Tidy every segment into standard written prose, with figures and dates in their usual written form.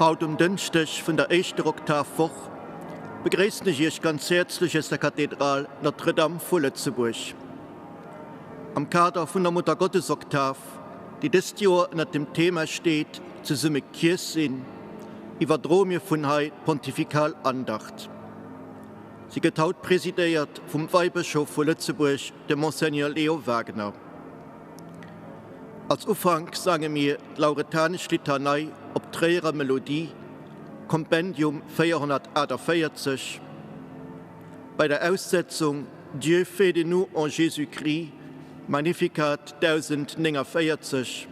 Haut um Dënschdeg vun der éischter Oktavwoch begréissen ech Iech ganz häerzlech aus der Kathedral Notre-Dame vu Lëtzebuerg. Am Kader vun der Muttergottesoktav, déi dëst Joer ënnert dem Thema steet Zesumme Kierch sinn, iwwerdroe mir vun hei d'Pontifikal Andacht. Si gëtt haut presidéiert vum Weibëschof vu Lëtzebuerg, dem Monseigneur Leo Wagener. Als Ufank sange mir d'Lauretanesch Litanei op Tréierer Melodie, Kompendium 448. Bei der Aussetzung Dieu fait de nous en Jésus-Christ, Magnificat 1049,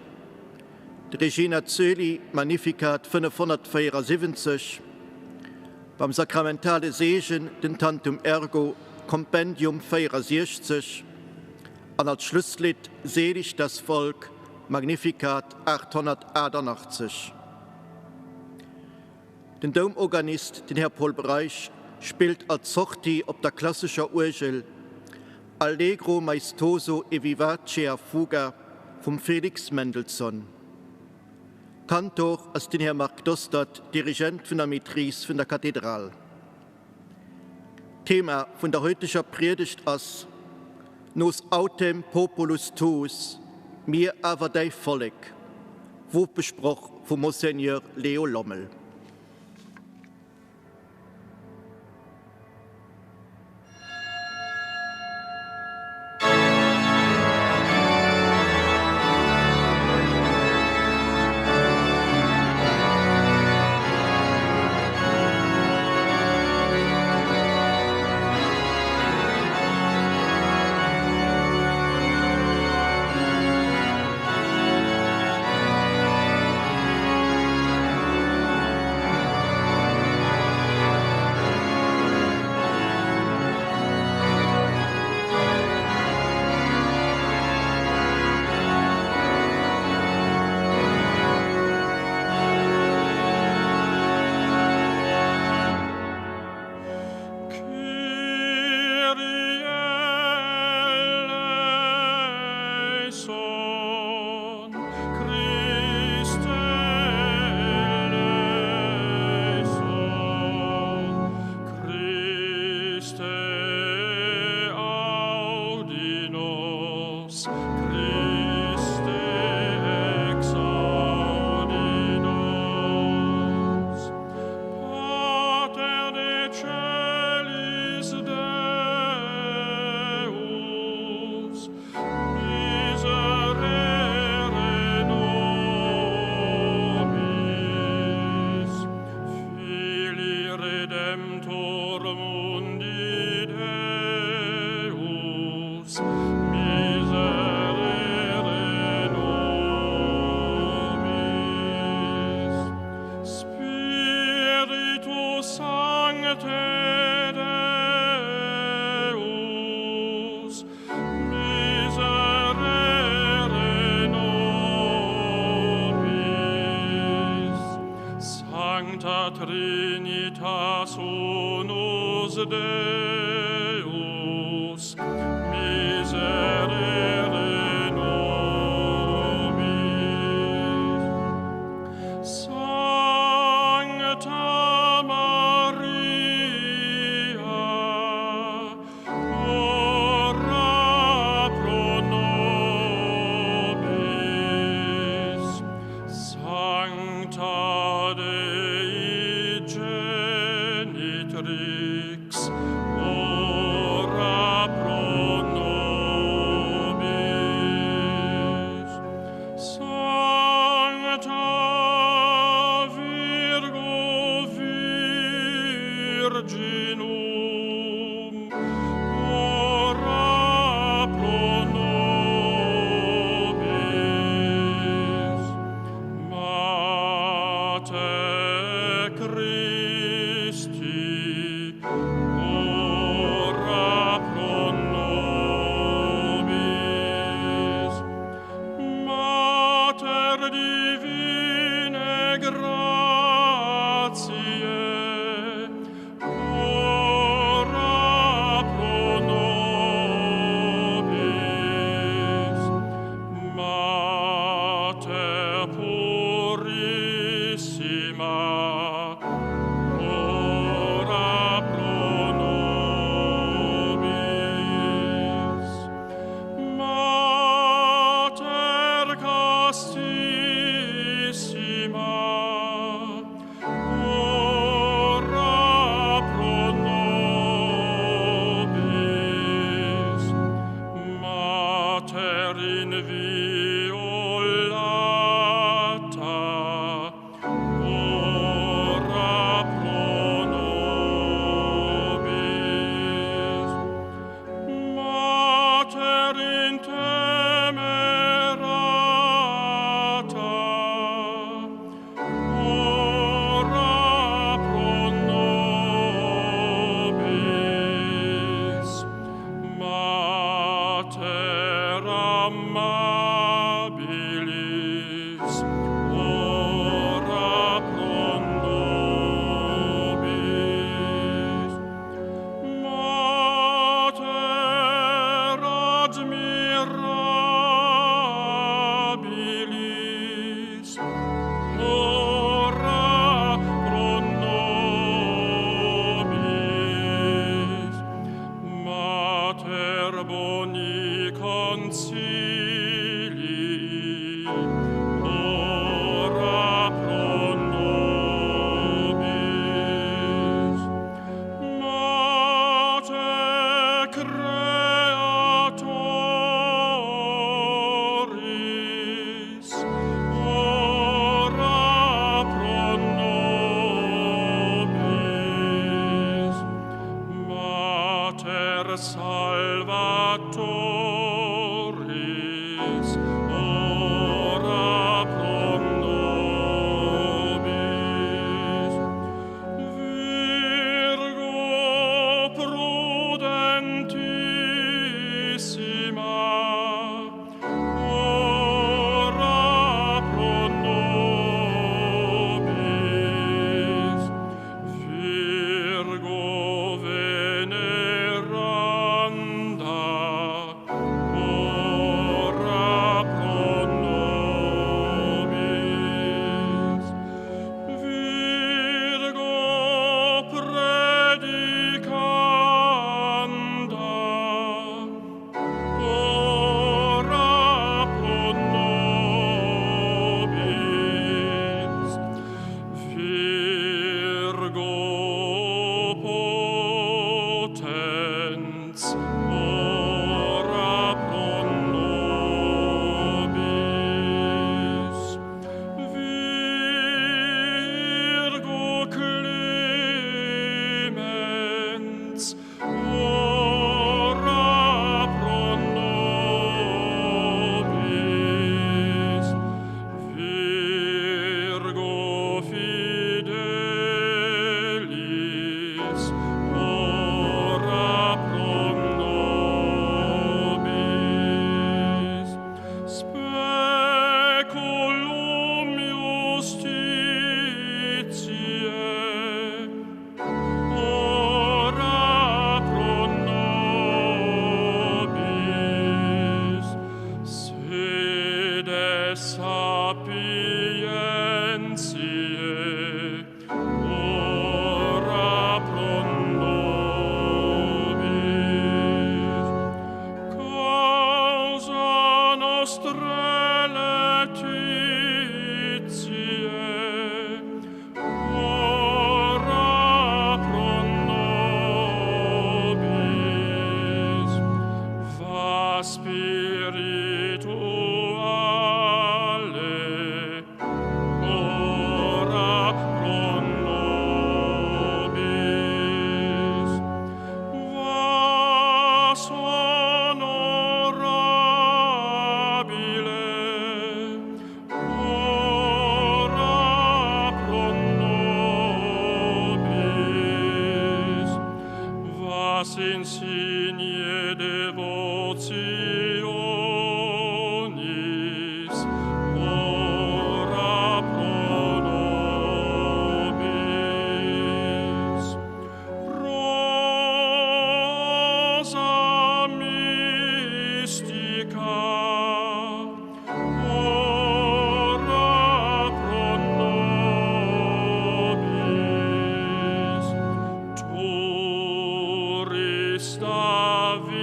de Regina Coeli, Magnificat 574, beim sakramentale Seegen den Tantum Ergo, Kompendium 64, an als Schlusslidd Selig das Volk, Magnificat 888. Den Doumorganist, den Här Paul Breisch, spillt als Sortie op der klassescher Uergel Allegro maestoso e vivace a fuga vum Felix Mendelssohn. Kantor ass den Här Marc Dostert, Dirigent vun der Maîtrise vun der Kathedral. D'Thema vun der heuteger Priedegt ass, Nos autem populus tuus, mir awer däi Vollek, Wopesproch vum Monseigneur Leo Lommel. insigne devotionis, ora pro nobis. Rosa mystica, ora pro nobis. Turris Davidica,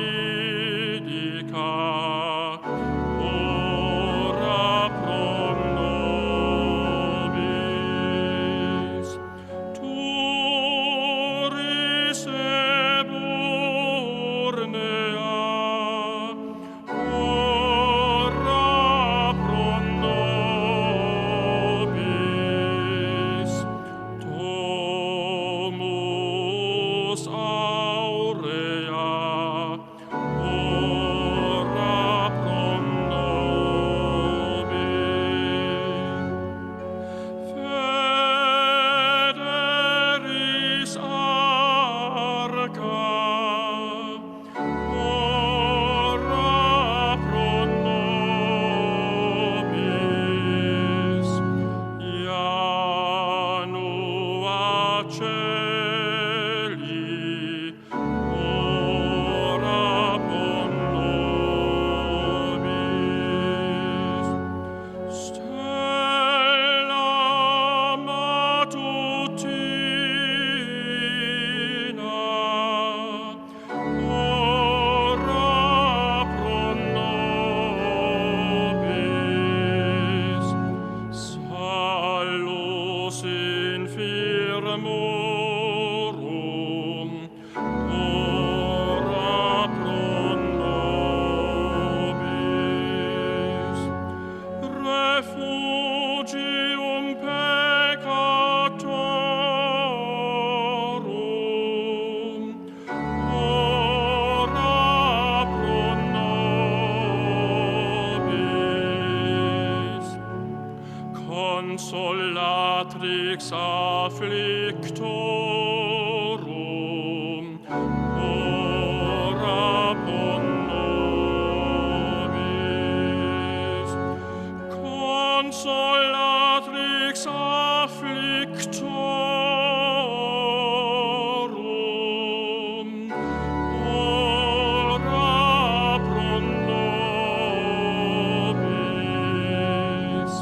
ora pro nobis. Turris Eburnea, ora pro nobis. Domus aurea, ora pro nobis. Federis arca, ora pro nobis. Ianua Coeli, ora pro nobis. Stella matutina, ora pro nobis. Salus infirmorum, ora pro nobis. Refugium peccatorum, ora pro nobis. Consolatrix afflictorum, ora pro nobis. Consolatrix afflictorum, ora pro nobis.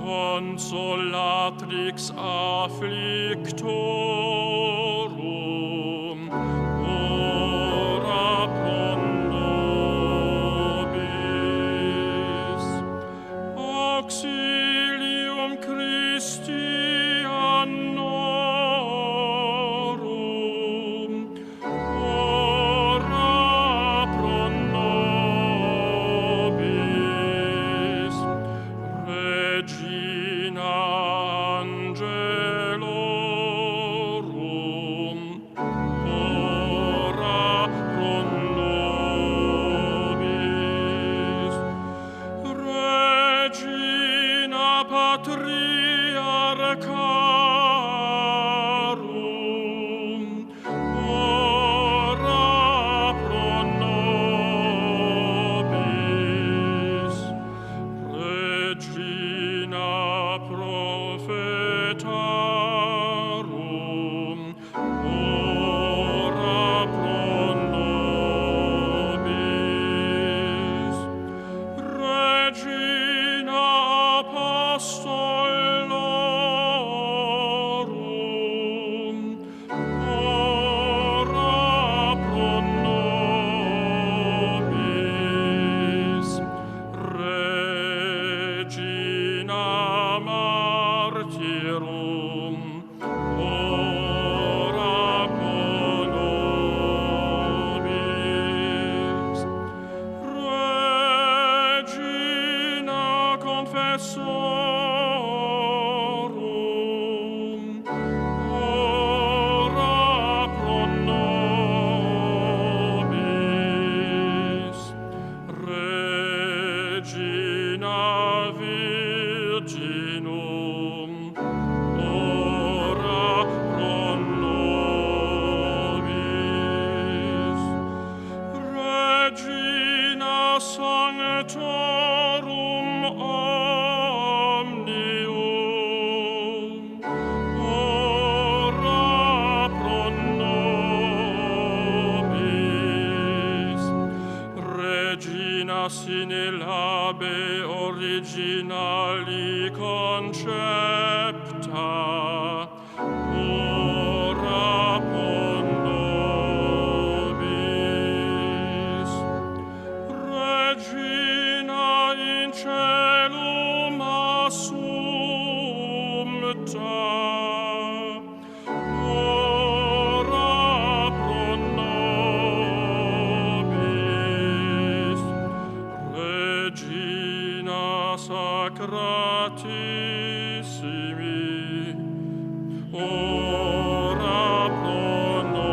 Consolatrix afflictorum, ora pro nobis. Auxilium Christianorum, ora pro nobis. Regina Angelorum, ab originali concepta, ora pro nobis. Regina in caelum assumpta, ora pro nobis. Regina sacratissimi, ora pro nobis.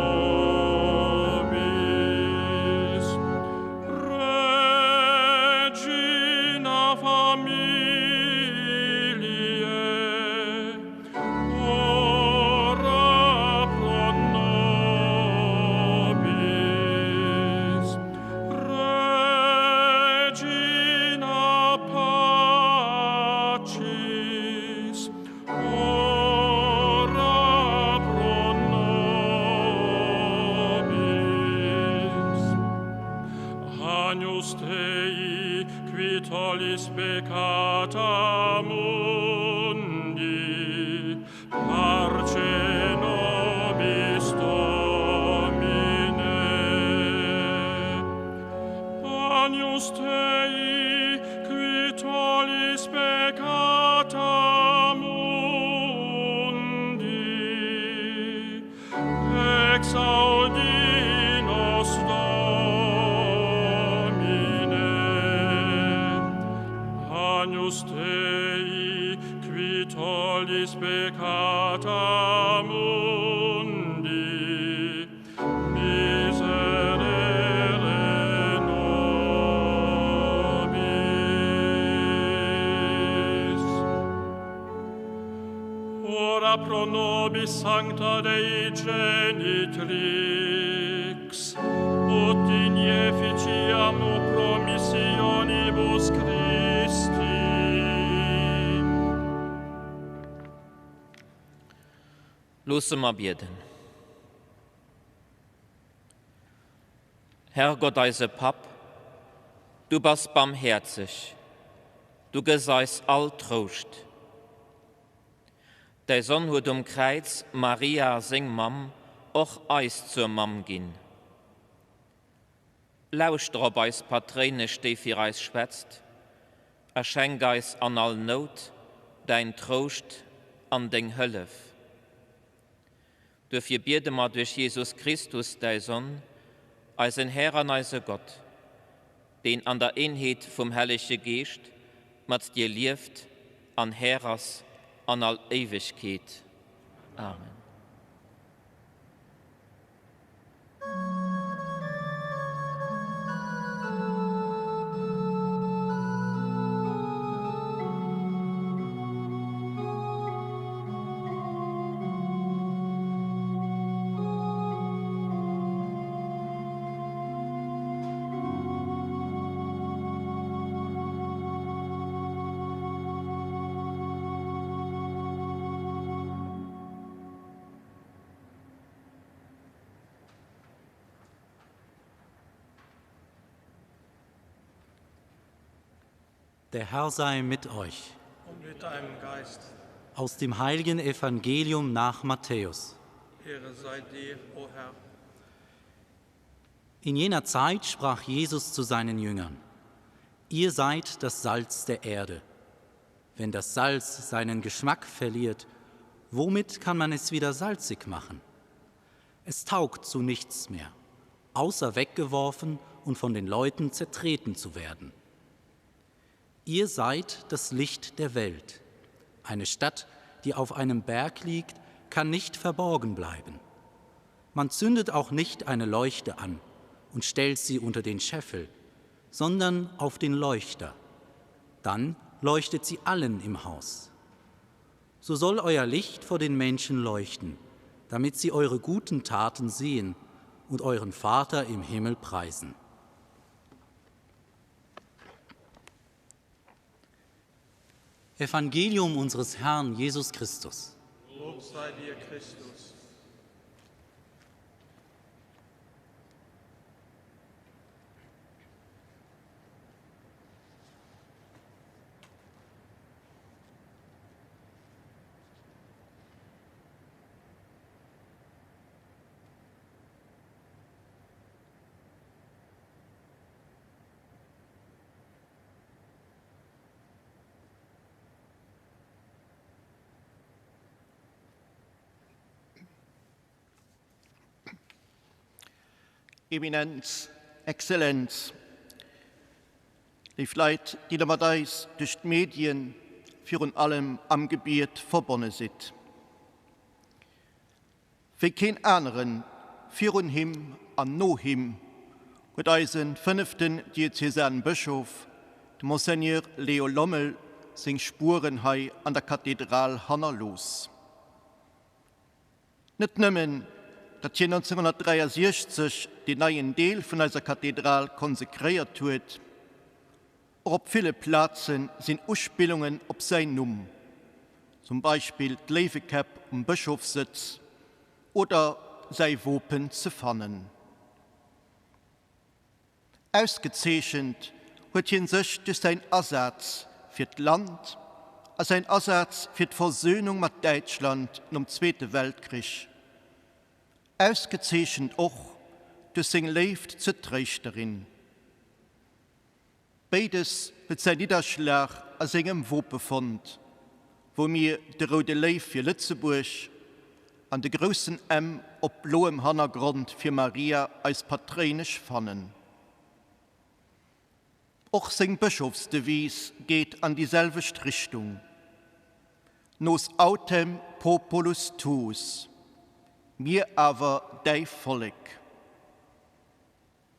Regina familiae, ora pro nobis. Regina pacis, ora pro nobis. Agnus Dei, qui tollis peccata mundi, parce nobis Domine. Agnus Dei, qui tollis peccata mundi, exaudi nos Domine. Agnus Dei, qui tollis peccata mundi, miserere nobis. Ora pro nobis sancta Dei genitrix, ut in efficiamur promissionibus Christi. Loosse mer bieden. Herrgott eise Papp, du bass barmhäerzeg, du gëss eis all Trouscht. Däi Sonn huet um Kräiz Maria, seng Mamm, och eis zur Mamm ginn. Lauschter op eis Patréinesch, déi fir eis schwätzt, a schenk eis an all Nout däin Trouscht an deng Hëllef. Duerfir biede mer duerch Jesus Christus, däi Sonn, eisen Här an eise Gott, deen an der Eenheet vum Hellege Geescht mat dir lieft an Här ass an all Éiwegkeet. Amen. Der Herr sei mit euch. Und mit deinem Geist. Aus dem heiligen Evangelium nach Matthäus. Ehre sei dir, o Herr. In jener Zeit sprach Jesus zu seinen Jüngern: Ihr seid das Salz der Erde. Wenn das Salz seinen Geschmack verliert, womit kann man es wieder salzig machen? Es taugt zu nichts mehr, außer weggeworfen und von den Leuten zertreten zu werden. Ihr seid das Licht der Welt. Eine Stadt, die auf einem Berg liegt, kann nicht verborgen bleiben. Man zündet auch nicht eine Leuchte an und stellt sie unter den Scheffel, sondern auf den Leuchter. Dann leuchtet sie allen im Haus. So soll euer Licht vor den Menschen leuchten, damit sie eure guten Taten sehen und euren Vater im Himmel preisen. Evangelium unseres Herrn Jesus Christus. Lob sei dir, Christus. Eminenz, Exzellenz, léif Leit, déi Der mat eis duerch d'Medien, virun allem am Gebiet verbonne sidd. Wéi keen aneren virun him an no him huet eise fënneften Diözesanbëschof, de Monseigneur Léo Lommel, seng Spueren hei an der Kathedral hannerlooss. Net nëmmen, datt hien 1963 deen neien Deel vun eiser Kathedral konsekréiert huet, och op ville Plaze sinn Uspillungen op säin Numm, zum Beispill d'Léiwekäpp um Bëschofssëtz oder säi Wopen ze fannen. Ausgezeechent huet hien sech duerch säin Asaz fir d'Land a säin Asaz fir d'Versöhnung mat Däitschland nom Zweete Weltkrich. Ausgezeechent och duerch seng Léift zur Tréischterin. Béides huet säin Nidderschlag a sengem Wope fonnt, wou mir de roude Léiw fir Lëtzebuerg an de groussen M op bloem Hannergrond fir Maria, eis Patréinesch, fannen. Och seng Bëschofsdevise geet an déi selwecht Richtung, Nos autem populus tuus, mir awer däi Vollek.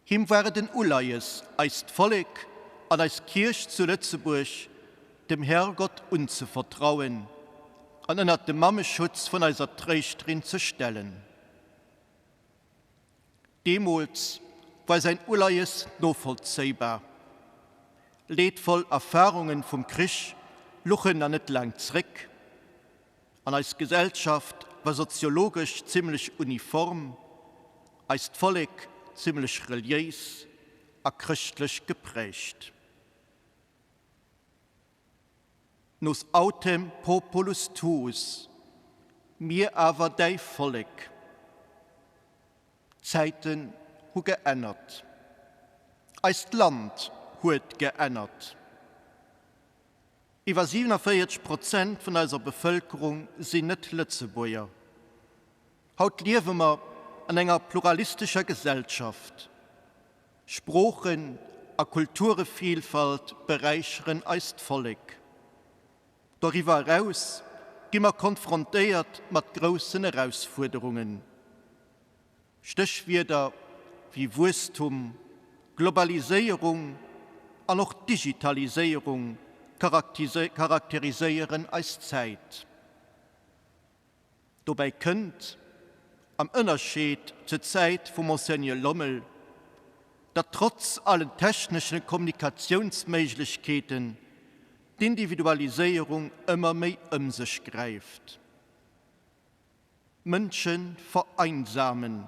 Him war et en Uleies, eist Vollek an eis Kierch zu Lëtzebuerg dem Herrgott unzevertrauen an ënnert de Mammeschutz vun eiser Tréischterin ze stellen. Deemools war säin Uleies novollzéibar. Leedvoll Erfarungen vum Krich luchen na net laang zréck an eis Gesellschaft war soziologesch zimlech uniform, eist Vollek zimlech reliéis a chrëschtlech geprägt. Nos autem populus tuus, mir awer däi Vollek. D'Zäiten hu geännert. Eist Land huet geännert. Iwwer 47 Prozent vun eiser Bevëlkerung sinn net Lëtzebuerger. Haut liewe mer an enger pluralistescher Gesellschaft. Sproochen a Kulturevielfalt beräicheren eist Vollek. Doriwwer eraus gi mer konfrontéiert mat groussen Erausfuerderungen. Stéchwierder wéi Wuesstum, Globaliséierung an och Digitaliséierung charakteriséieren eis Zäit. Dobäi kënnt, am Ënnerscheed zur Zäit vum Monseigneur Lommel, datt trotz allen technesche Kommunikatiounsméiglechkeeten d'Individualiséierung ëmmer méi ëm sech gräift. Mënsche vereinsamen,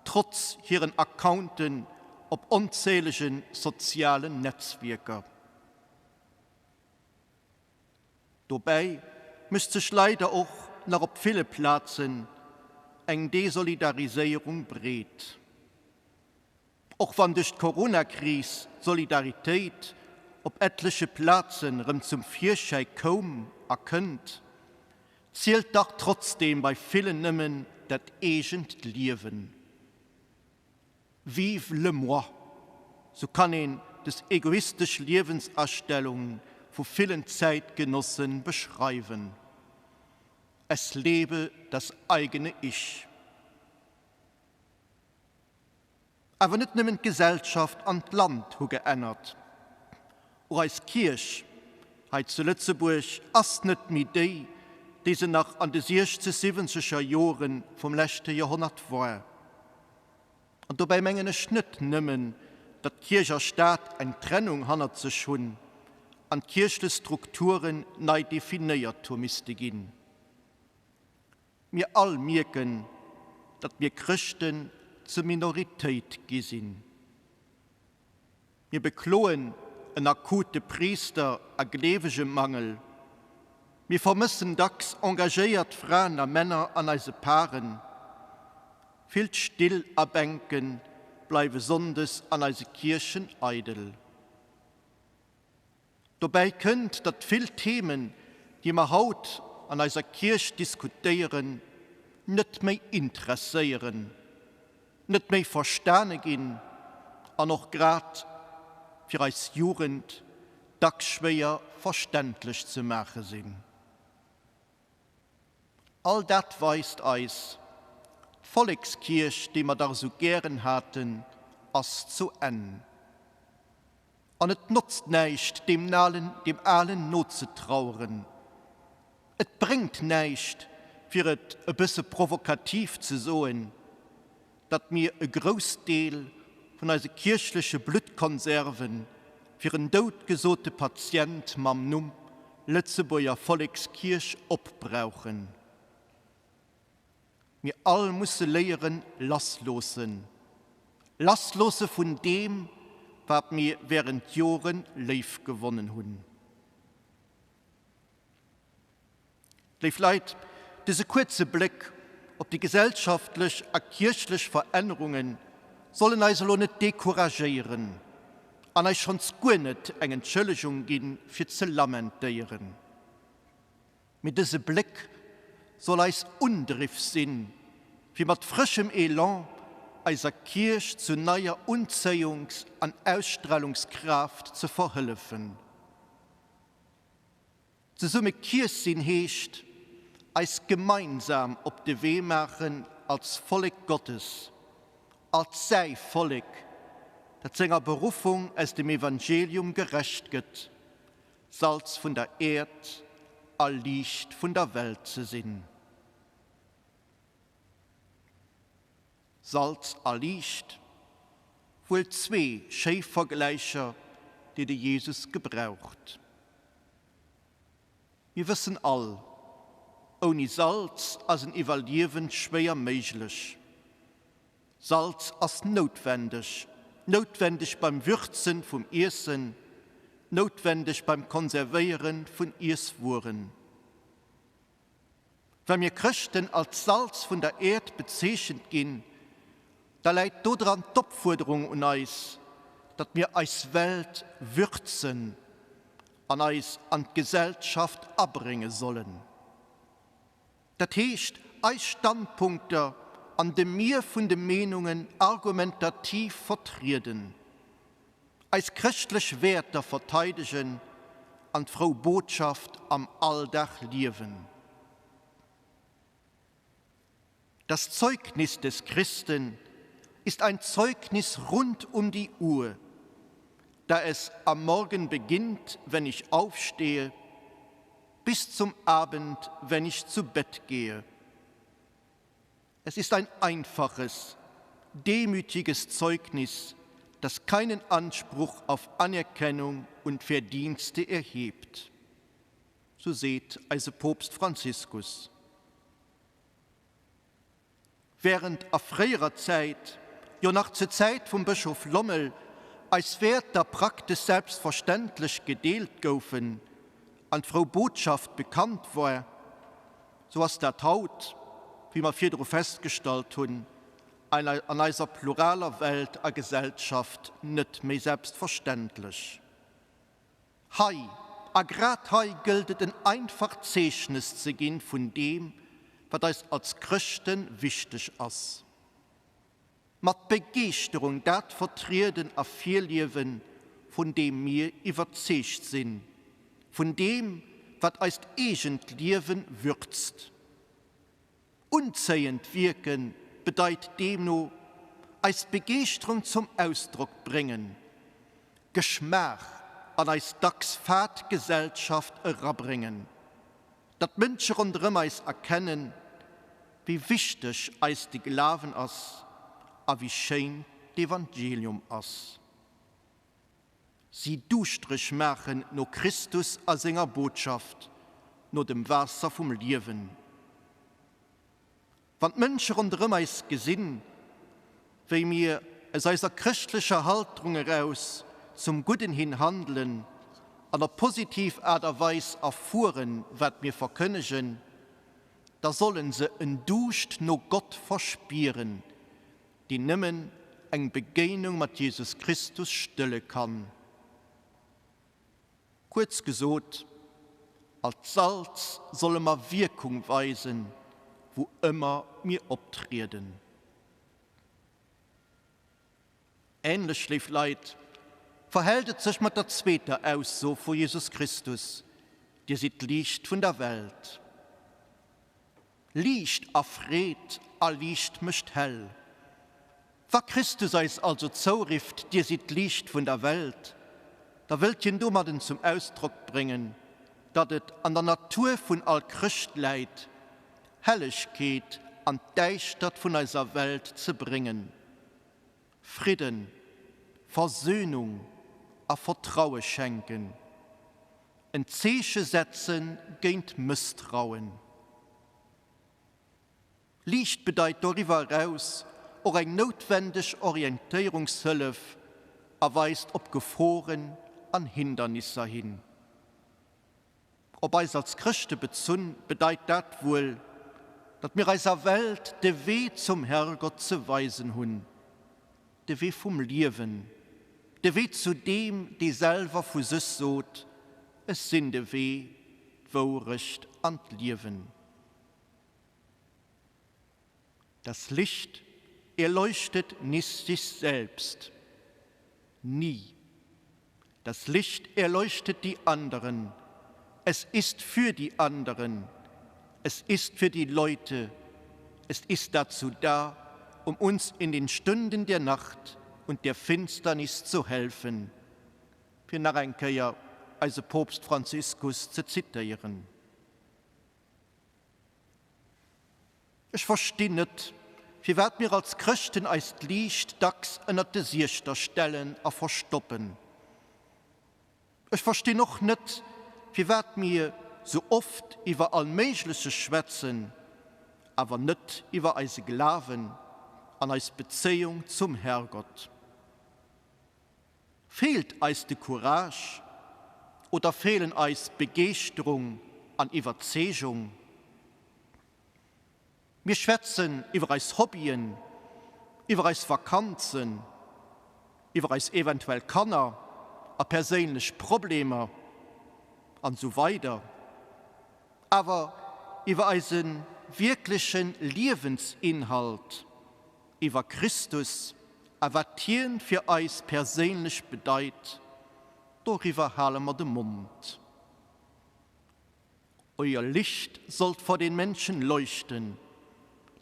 trotz hiren Accounten op onzählege sozialen Netzwierker. Dobäi mécht sech leider och nach op ville Plazen eng Desolidariséierung breet. Och wann duerch d'Corona-Kris d'Solidaritéit op etleche Plazen rëm zum Virschäi koum a kënnt, zielt dach trotzdeem bei villen nëmmen dat eegent Liewen. Vive le moi, sou kann een des egoistesch Liewensastellung vu villen Zäitgenosse beschreiwen. Es lebe das eigene Ich. Awer net nëmmen d'Gesellschaft an d'Land hu geännert. Och eis Kierch hei zu Lëtzebuerg ass net méi déi, déi se nach an de siechzeg, siwwenzeger Jore vum leschte Joerhonnert war. An dobäi mengen ech net nëmmen, datt Kierch a Staat eng Trennung hannert sech hunn an d'kierchlech Strukturen nei definéiert hu misste ginn. Mir all mierken, datt mir Chrëschten zur Minoritéit gi sinn. Mir bekloen en akute Priister a Gleewegemangel. Mir vermëssen dacks engagéiert Fraen a Männer an eise Paren. Vill Still a Bänke bleiwe sonndes an eise Kierchen eidel. Dobäi kënnt, datt vill Themen, déi mer haut an eiser Kierch diskutéieren, net méi interesséieren. net méi verstane ginn an och grad fir eis Jugend dacks schwéier verständlech ze maache sinn. All dat weist eis, D'Vollekskierch, déi mer dach esou gären haten, ass zu Enn. An et notzt näischt, deem Nalen, deem Alen nozetraueren. Et bréngt näischt, fir et e bësse provokativ ze soen, datt mir e Groussdeel vun eise kierchleche Bluttkonserve fir en doutgesote Patient mam Numm Lëtzebuerger Vollekskierch opbrauchen. Mir all musse léieren lassloossen. Lassloosse vun deem, wat mir wärend Jore léifgewonnen hunn. Léif Leit, dëse kuerze Bléck op déi gesellschaftlech a kierchlech Verännerunge sollen eis elo net decouragéieren an eis schonns guer net eng Entschëllegung gi fir ze lamentéieren. Mee dëse Bléck soll eis Undriff sinn, fir mat frëschem Elan eiser Kierch zu neier Unzéiungs an Ausstralungskraaft ze verhëllefen. Zesumme Kierch sinn heescht, eis gemeinsam op de Wee maachen als Vollek Gottes, als säi Vollek, dat senger Beruffung aus dem Evangelium gerecht gëtt, Salz vun der Äerd a Liicht vun der Welt ze sinn. Salz a Liicht, wuel zwee schéi Vergläicher, déi de Jesus gebraucht. Mir wëssen all, ouni Salz ass en Iwwerliewen schwéier méiglech. Salz ass noutwendeg, noutwendeg beim Würzen vum Iessen, noutwendeg beim Konservéieren vun Iesswueren. Wa mir Chrëschten als Salz vun der Äerd bezeechent ginn, da läit dodran d'Opfuerderung un eis, datt mir eis Welt würzen an eis an d'Gesellschaft abrénge sollen. Dat heescht, eis Standpunkter an dem Mier vun de Meenungen argumentativ vertrieden, eis chrëschtlech Wäerter verteidegen an d'frou Botschaft am Alldag liewen. Das Zeugnis des Christen ist ein Zeugnis rund um die Uhr, da es am Morgen beginnt, wenn ich aufstehe, bis zum Abend, wenn ich zu Bett gehe. Es ist ein einfaches, demütiges Zeugnis, das keinen Anspruch auf Anerkennung und Verdienste erhebt. So seet eise Poopst Franziskus. Während a fréierer Zäit, jo nach zur Zäit vum Bëschof Lommel, eis Wäerter praktesch selbstverständlech gedeelt goufen an d'frou Botschaft bekannt war, sou ass dat haut, wéi mer virdru festgestallt hunn, an eiser pluraler Welt a Gesellschaft net méi selbstverständlech. Hei, a grad hei, gëllt et en einfacht Zeechnes ze ginn vun deem, wat eis als Chrëschte wichteg ass. Mat Begeeschterung dat vertrieden a virliewen, vun deem mir iwwerzeegt sinn, vun deem, wat eist eegent Liewen würzt. Unzéiend wierken bedeit deemno, eis Begeeschterung zum Ausdrock bréngen, Geschmaach an eis dacks fad Gesellschaft erabréngen, datt d'Mënsche ronderëm eis erkennen, wéi wichteg eis de Glawen ass a wéi schéin d'Evangelium ass. Si duuschtereg maachen no Christus a senger Botschaft, no dem Waasser vum Liewen. Wann d'Mënsche ronderëm eis gesinn, wéi mir aus eiser chrëschtlecher Halterung eraus zum Gudden hin handelen an op positiv Aart a Weis erfueren, wat mir verkënnegen, da sollen se en Duuscht no Gott verspieren, deen nëmmen eng Begéinung mat Jesus Christus stëlle kann. Kuerz gesot, als Salz solle mer Wierkung weisen, wou ëmmer mir optrieden. Ähnlech, léif Leit, verhält et sech mat der zweeter Ausso vu Jesus Christus, Dir sidd d'Liicht vun der Welt. Liicht erfreet a Liicht mécht hell. Wa Christus eis also zourifft, Dir sidd d'Liicht vun der Welt, da wëllt hien domadden zum Ausdrock bréngen, datt et an der Natur vun all Chrëscht läit, Hellegkeet an d'Däischtert vun eiser Welt ze bréngen, Fridden, Versöhnung a Vertraue schenken, en Zeeche setze géint Mësstrauen. Liicht bedeit doriwwer eraus och eng noutwendeg Orientéierungshëllef a weist op Geforen an Hindernisser hin. Op eis als Chrëschte bezunn bedeit dat wuel, datt mir eiser Welt de Wee zum Herrgott ze weisen hunn, de Wee vum Liewen, de Wee zu deem, dee selwer vu sech sot, Ech sinn de Wee, d'Wourecht an d'Liewen. Das Licht erleuchtet nicht sich selbst, nie. Das Licht erleuchtet die anderen, es ist für die anderen, es ist für die Leute, es ist dazu da, um uns in den Stunden der Nacht und der Finsternis zu helfen, fir nach eng Kéier eise Poopst Franziskus ze zitéieren. Ech verstinn net, firwat mir als Chrëschten eist Liicht dacks ënnert de Siechter stellen a verstoppen. Ech verstinn och net, firwat mir sou oft iwwer Allméigleches schwätzen, awer net iwwer eise Glawen an eis Bezéiung zum Herrgott. Feelt eis de Courage oder feelen eis Begeeschterung an Iwwerzeegung? Mir schwätzen iwwer eis Hobbyen, iwwer eis Vakanzen, iwwer eis eventuell Kanner a perséinlech Problemer an esou weider, awer iwwer eise wierkleche Liewensinhalt, iwwer Christus a wat hien fir eis perséinlech bedeit, doriwwer hale mer de Mond. Euer Licht sollt vor den Menschen leuchten,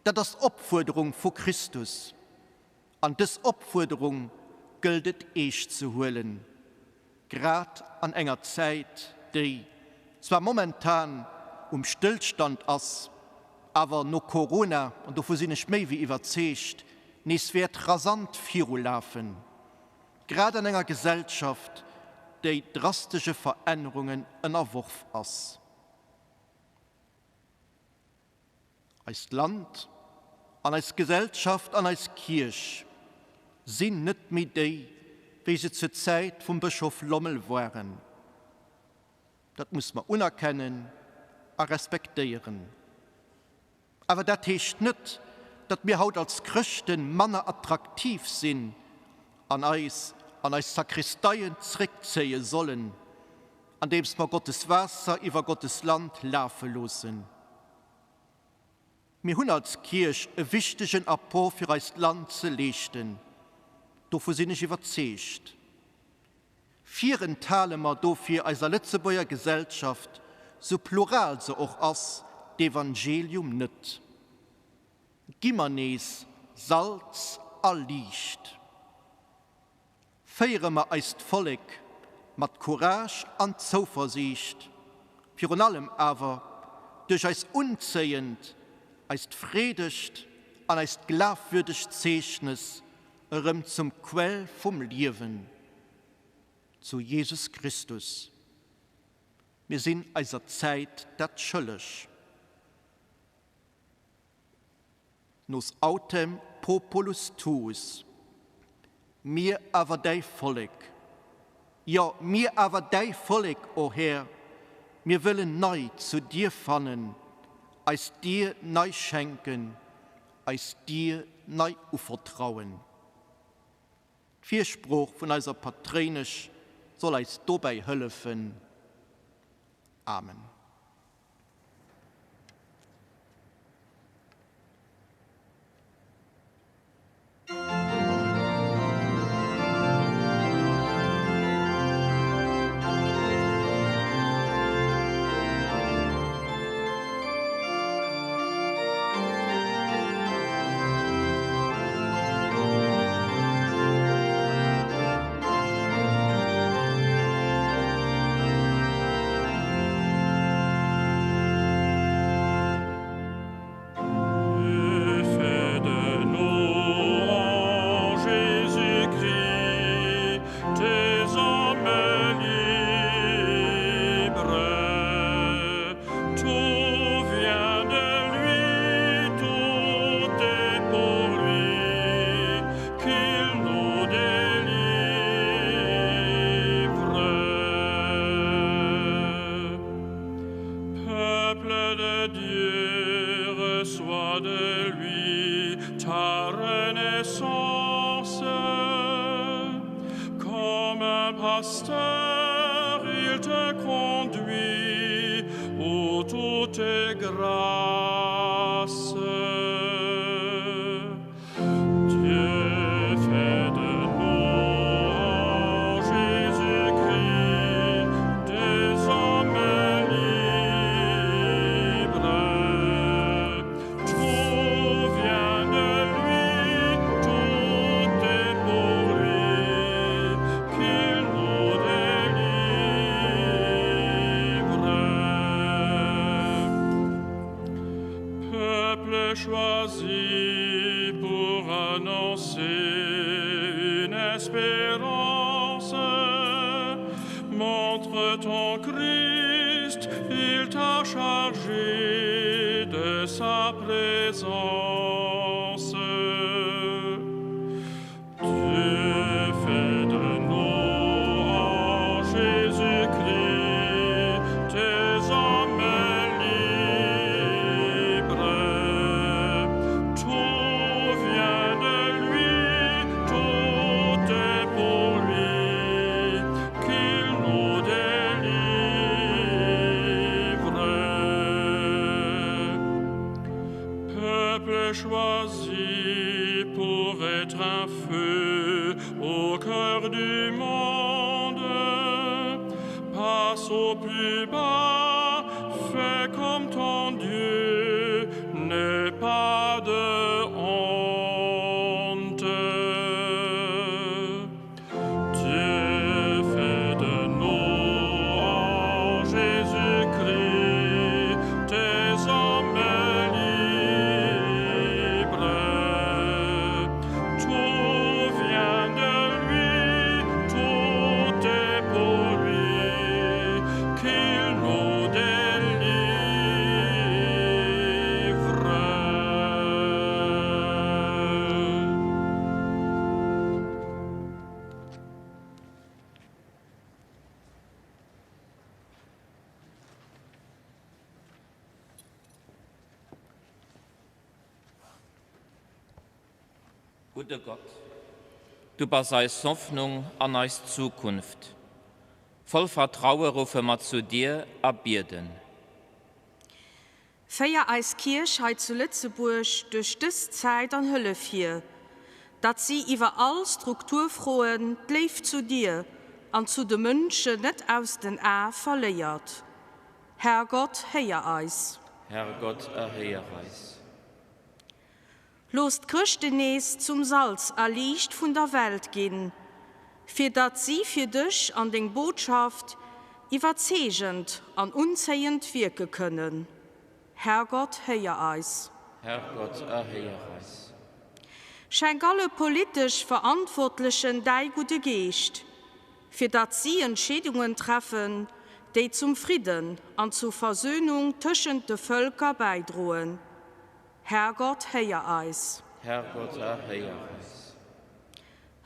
dat ass d'Opfuerderung vu Christus. An dës Opfuerderung gëllt et eescht ze huelen, grad an enger Zäit, déi zwar momentan um Stëllstand ass, awer no Corona, an dovu sinn ech méi wéi iwwerzeegt, nees wäert rasant virulafen, grad an enger Gesellschaft, déi drastesche Verännerungen ënnerworf ass. Eist Land an eis Gesellschaft an eis Kierch sinn net méi déi, wéi se zur Zäit vum Bëschof Lommel waren. Dat muss mer unerkennen a respektéieren. Awer dat heescht net, datt mir haut als Chrëschten manner attraktiv sinn an eis an eis Sakristeien zréckzéie sollen, andeems mer Gottes Waasser iwwer Gottes Land lafe loossen. Mir hunn als Kierch e wichtegen Apport fir eist Land ze leeschten, dovu sinn ech iwwerzeegt. Virenthale mer dofir eiser Lëtzebuerger Gesellschaft, sou plural se och ass, d'Evangelium net. Gi mer nees Salz a Liicht. Féiere mer eist Vollek mat Courage an Zouversiicht, virun allem awer duerch eis unzéiend, eist freedegt an eist glafwürdegt Zeechnes erëm zum Quell vum Liewen, zu Jesus Christus. Mir sinn eiser Zäit dat schëlleg. Nos autem populus tuus, mir awer däi Vollek, jo, mir awer däi Vollek, o Här, mir wëllen nei zu dir fannen, eis dir nei schenken, eis dir nei uvertrauen. D'Firsprooch vun eiser Patréinesch soll eis dobäi hëllefen. Amen. renaissance. Comme un pasteur, il te conduit où tout est grâce. Dieu fait de nous en Jésus-Christ des hommes libres. Tout vient de lui, tout est pour lui, qu'il nous délivre. Peuple choisi pour annoncer une espérance, montre ton Christ, il t'a chargé de sa présence. Dieu fait de nous en Jésus-Christ des hommes libres. Tout vient de lui, tout est pour lui, qu'il nous délivre. Peuple choisi pour être un feu au cœur du monde, passe au plus bas, fais comme ton Dieu, n'aie pas de honte. Dieu fait de nous en Jésus-Christ des hommes libres. Tout vient de lui, tout est pour lui, qu'il nous délivre. Gudde Gott, du bass eis Hoffnung an eis Zukunft. Voll Vertraue ruffe mer zu dir a bieden. Féier eis Kierch hei zu Lëtzebuerg duerch dës Zäit an hëllef hir, datt si iwwer all Strukturfroen d'Léift zu dir an zu de Mënschen net aus den Ae verléiert. Herrgott, héier eis. Herrgott, erhéier eis. Looss d'Chrëschten nees zum Salz a Liicht vun der Welt ginn, fir datt si fir dech an deng Botschaft iwwerzeegend an unzéiend wierke kënnen. Herrgott, héier eis. Herrgott, erhéier eis. Schenk alle politesch Verantwortlechen däi gudde Geescht, fir datt si Entscheedungen treffen, déi zum Fridden an zur Versönung tëschent de Vëlker bäidroen. Herrgott, héier eis. Herrgott, erhéier eis.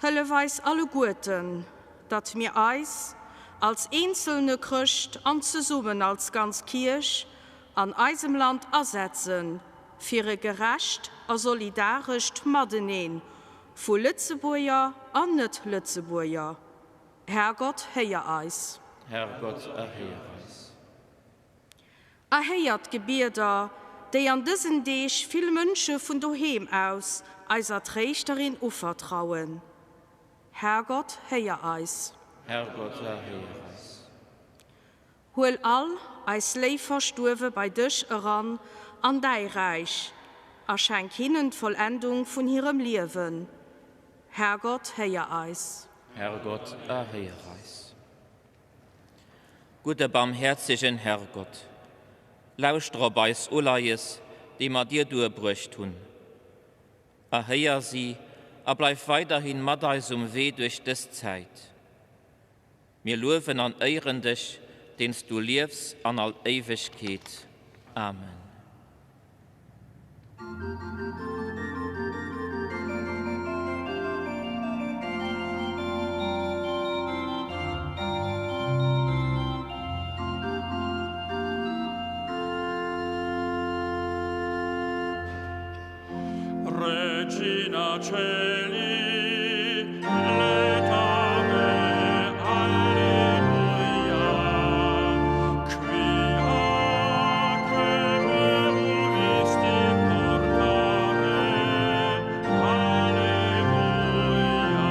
Hëllef eis alleguerten, datt mir eis, als eenzelne Chrëscht an zesummen als ganz Kierch, an eisem Land asetze fir e gerecht a solidarescht Matenee vu Lëtzebuerger an Net-Lëtzebuerger. Herrgott, héier eis. Herrgott, erhéier eis. Erhéier d'Gebieder, déi an dësen Deeg vill Mënsche vun doheem aus eiser Tréischterin uvertrauen. Herrgott, héier eis. Herrgott, erhéier eis. Huel all eis léif Verstuerwe bei dech eran an däi Räich a schenk hinnen d'Vollendung vun hirem Liewen. Herrgott, héier eis. Herrgott, erhéier eis. Gudde barmhäerzegen Herrgott, lauschter op eis Uleies, déi mer dir duerbruecht hunn. Erhéier si a bleif weiderhin mat eis um Wee duerch dës Zäit. Mir luewen an éieren dech, deen s du liefs an all Éiwegkeet. Amen. Regina Celi, laetare, Alleluia, qui aquae voluisti portare, Alleluia.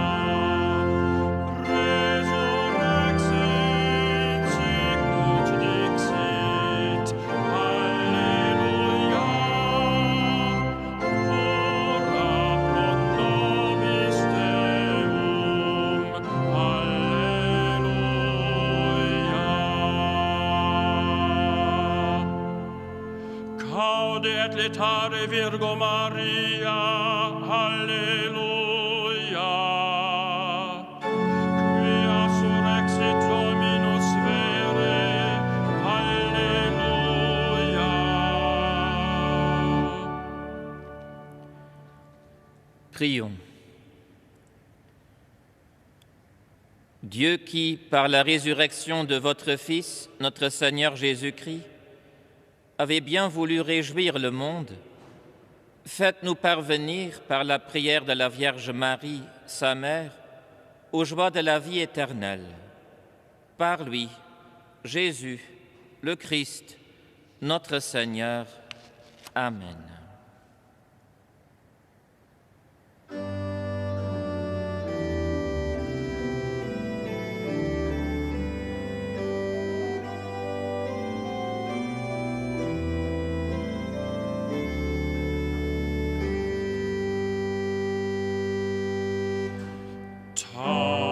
Resurrexit, sicut dixit, Alleluia. Ora pro nobis Deum, Alleluia. Caude et laetare Virgo Maria, Alleluia. Quia surrexit Dominus vere, Alleluia. Prions. Dieu qui, par la résurrection de votre Fils, notre Seigneur Jésus-Christ, avez bien voulu réjouir le monde, faites-nous parvenir par la prière de la Vierge Marie, sa mère, aux joies de la vie éternelle. Par lui, Jésus, le Christ, notre Seigneur. Amen.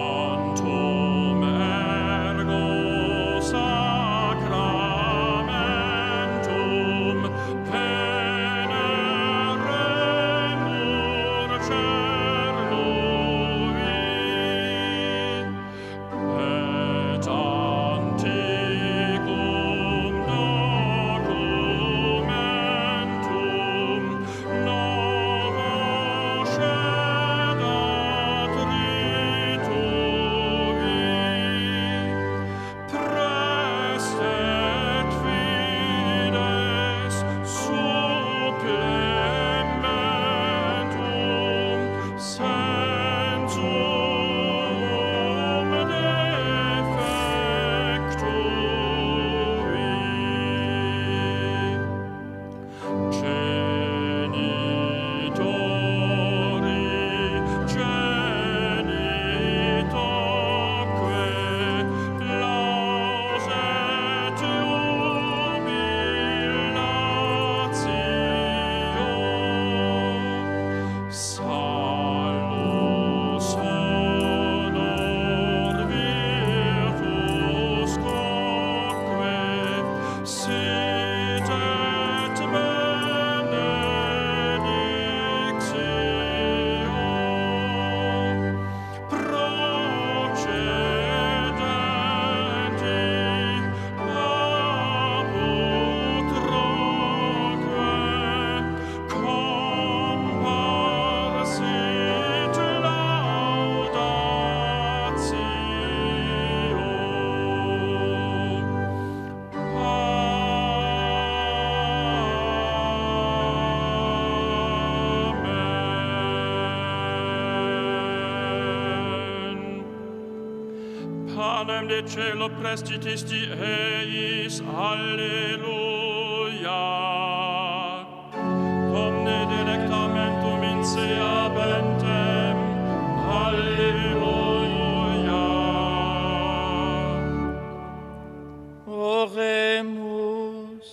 Tantum ergo sacramentum peneremur cernui et anticum documentum novo scedat ritui. Prestet fides supplementum sensum defectui. Genitori genitoque laus et jubilatio. Salus honor virtus quoque sit et benedictio procedenti ab utroque comparsit laudatio. Amen. Panem de cielo prestitisti eis, Alleluia. Omne delectamentum in se habentem, Alleluia. Oremus.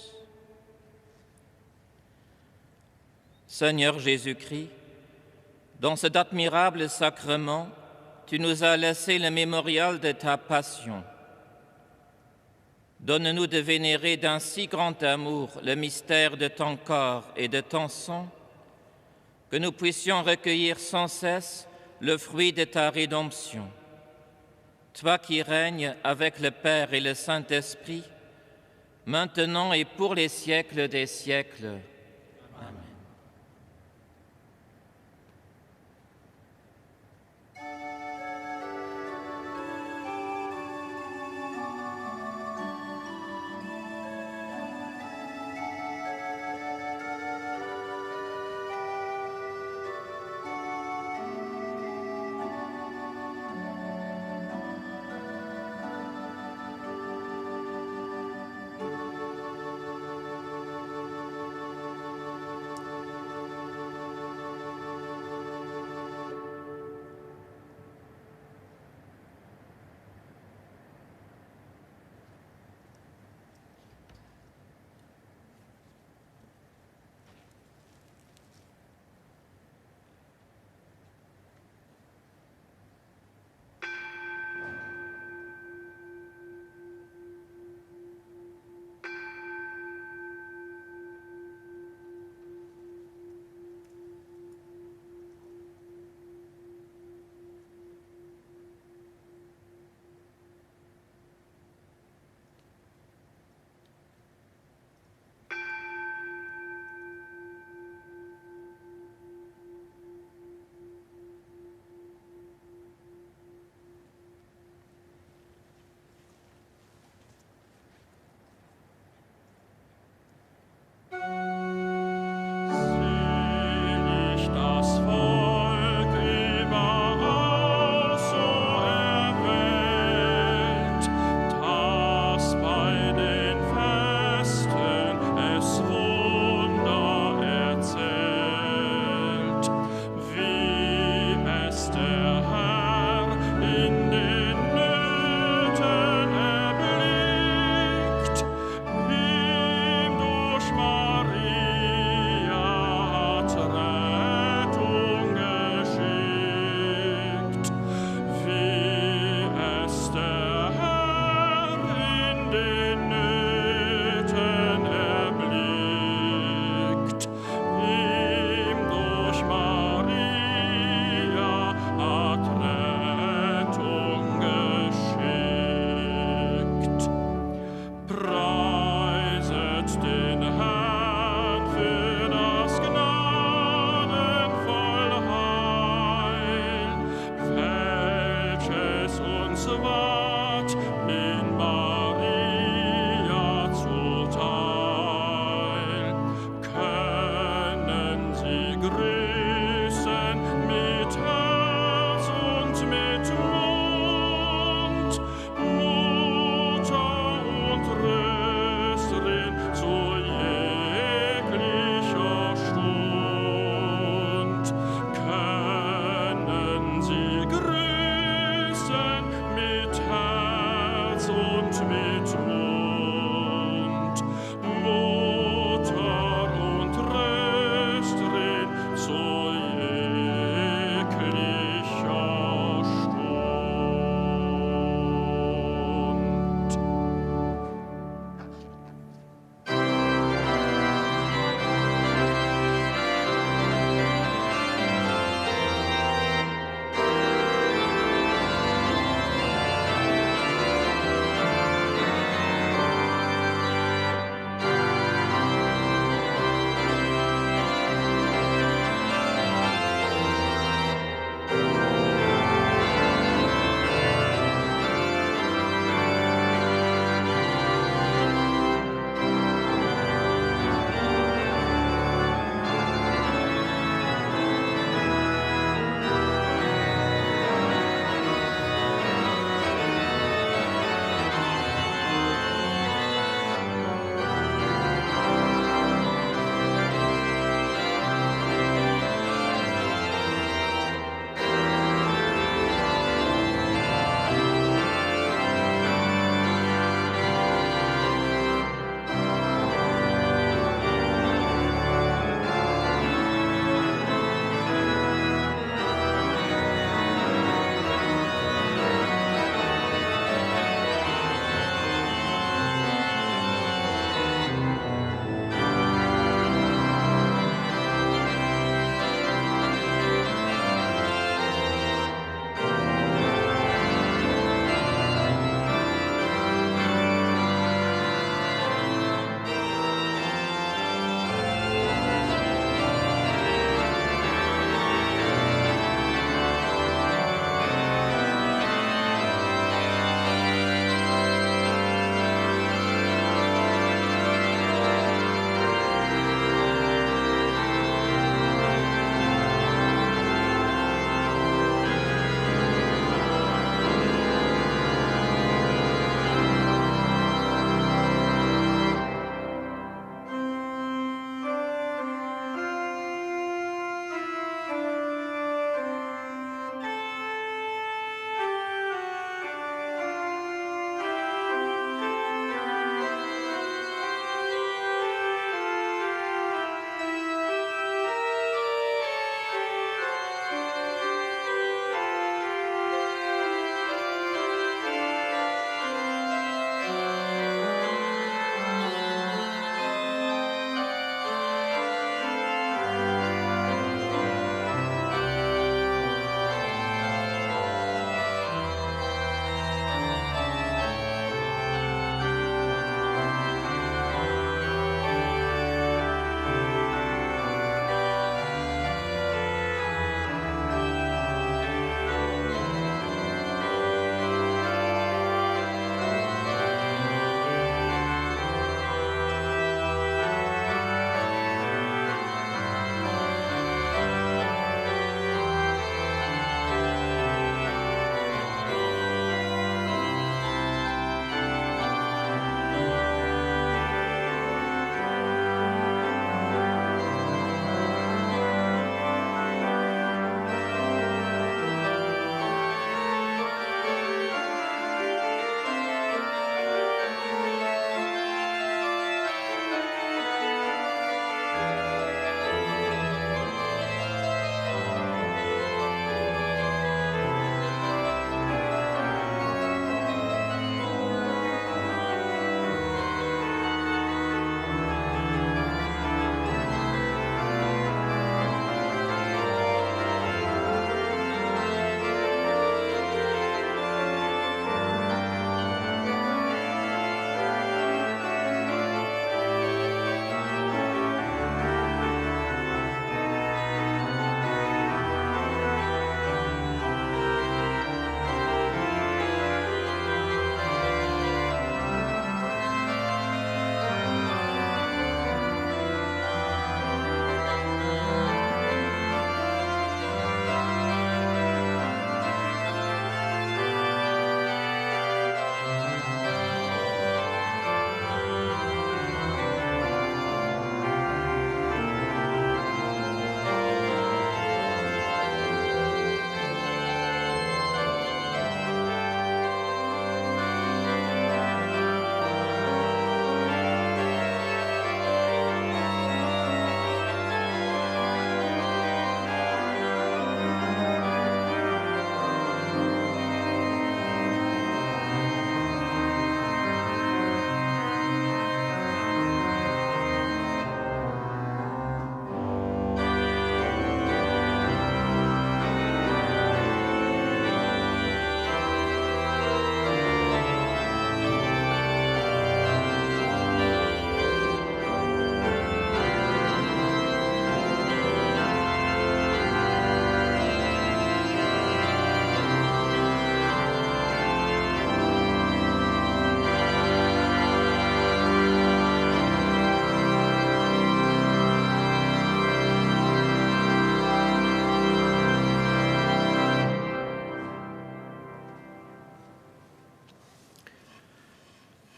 Seigneur Jésus-Christ, dans cet admirable sacrement, tu nous as laissé le mémorial de ta passion. Donne-nous de vénérer d'un si grand amour le mystère de ton corps et de ton sang, que nous puissions recueillir sans cesse le fruit de ta rédemption. Toi qui règnes avec le Père et le Saint-Esprit, maintenant et pour les siècles des siècles. Amen.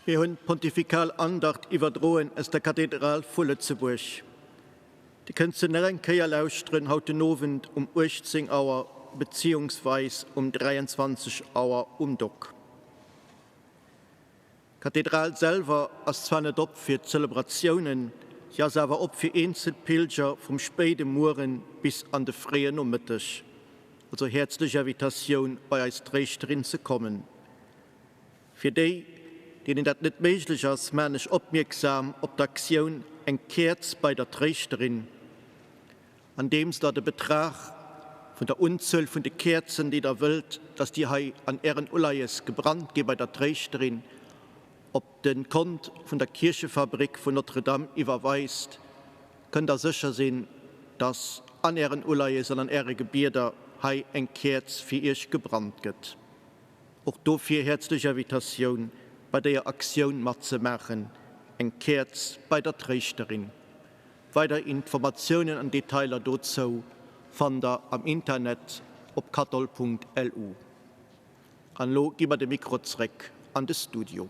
Mir hunn d'Pontifikal Andacht iwwerdroen aus der Kathedral vu Lëtzebuerg. Dir kënnt se nach eng Kéier lauschteren haut den Owend um 18 Auer beziehungsweis um 23 Auer um Dock. D'Kathedral selwer ass zwar net op fir Zelebratiounen, si ass awer op fir eenzel Pilger vum spéide Mueren bis an de fréien Nomëtteg. Also häerzlech Invitatioun bei eis Tréischterin ze kommen. Fir déi, deenen dat net méiglech ass, maan ech opmierksam op d'Aktioun Eng Käerz bei der Tréischterin, andeems der de Betrag vun der Unzuel vun de Käerzen, déi der wëllt, dass déi hei an ären Uleies gebrannt gi bei der Tréischterin, op de Kont vun der Kierchefabrik vun Notre-Dame iwwerweist, kënnt der sécher sinn, dass an ären Uleies an an äre Gebieder hei eng Käerz fir iech gebrannt gëtt. Och dofir häerzlech Invitatioun bei déier Aktioun matzemaachen, eng Käerz bei der Tréischterin. Weider Informatiounen an Detailer dozou fannt der am Internet op kathol.lu. An elo gi mer de Mikro zréck an de Studio.